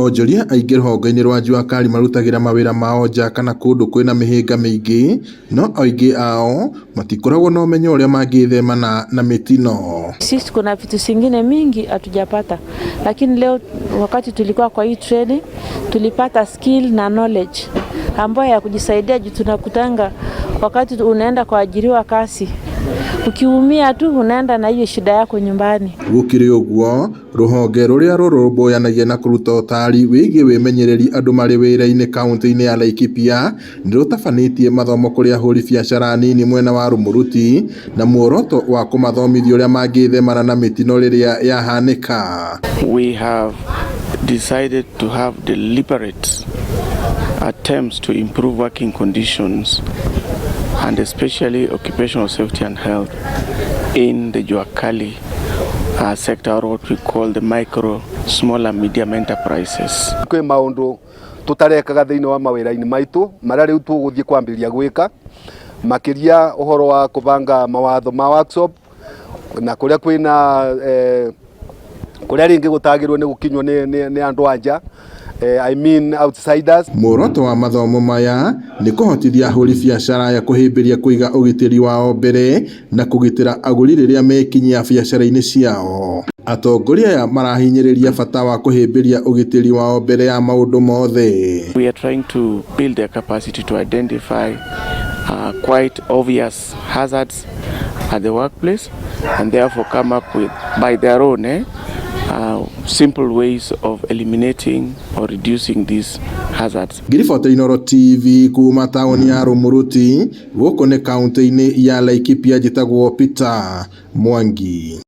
Onjoria aingĩ rũhonge-inĩ rwa Jua Kali marutagĩra mawĩra mao nja kana kũndũ kwĩna mĩhĩnga mĩingĩ, no aingĩ ao matikoragwo na ũmenyo ũrĩa mangĩthemana na mĩtino. Sisi kuna vitu zingine mingi hatujapata, lakini leo wakati tulikuwa kwa hii training tulipata skill na knowledge ambayo ya kujisaidia juu tunakutanga wakati unaenda kuajiriwa kazi, ukiumia tu unaenda na hiyo shida yako nyumbani. Gũkĩrĩ ũguo, rũhonge rũrĩa rũrũmbũyanagia na kũruta ũtaari wĩgiĩ wĩmenyereri andũ marĩ wĩra-inĩ kaunti-inĩ ya Laikipia nĩ rũtabanĩtie mathomo kũrĩ ahũri biacara anini mwena wa Rumuruti na muoroto wa kũmathomithia ũrĩa mangĩthemana na mĩtino rĩrĩa yahanĩka. We have decided to have deliberate attempts to improve working conditions and especially occupational safety and health in the Jua Kali sector, or what we call the micro, small and medium enterprises. Kwĩ maũndũ tũtarekaga thĩinĩ wa mawĩra-inĩ maitũ marĩa rĩu tũgũthiĩ kwambĩrĩria gwĩka, makĩria ũhoro wa kũbanga mawatho ma workshop na kũrĩa kwĩna kũrĩa rĩngĩ gũtagĩrwo nĩ gũkinywo nĩ andũ a nja, I mean outsiders. Muoroto wa mathomo maya nĩ kũhotithia ahũri biacara aya kũhĩmbĩria kũiga ũgitĩri wao mbere na kũgitĩra agũri rĩrĩa mekinyia biacara-inĩ ciao. Atongoria aya marahinyĩrĩria bata wa kũhĩmbĩria ũgitĩri wao mbere ya maũndũ mothe. We are trying to build their capacity to identify quite obvious hazards at the workplace and therefore come up with, by their own, simple ways of eliminating or reducing these hazards. Ngĩribota Inooro TV kuma taũni ya Rumuruti gũkũ nĩ kaunti-inĩ ya Laikipia, njĩtagwo Peter Mwangi.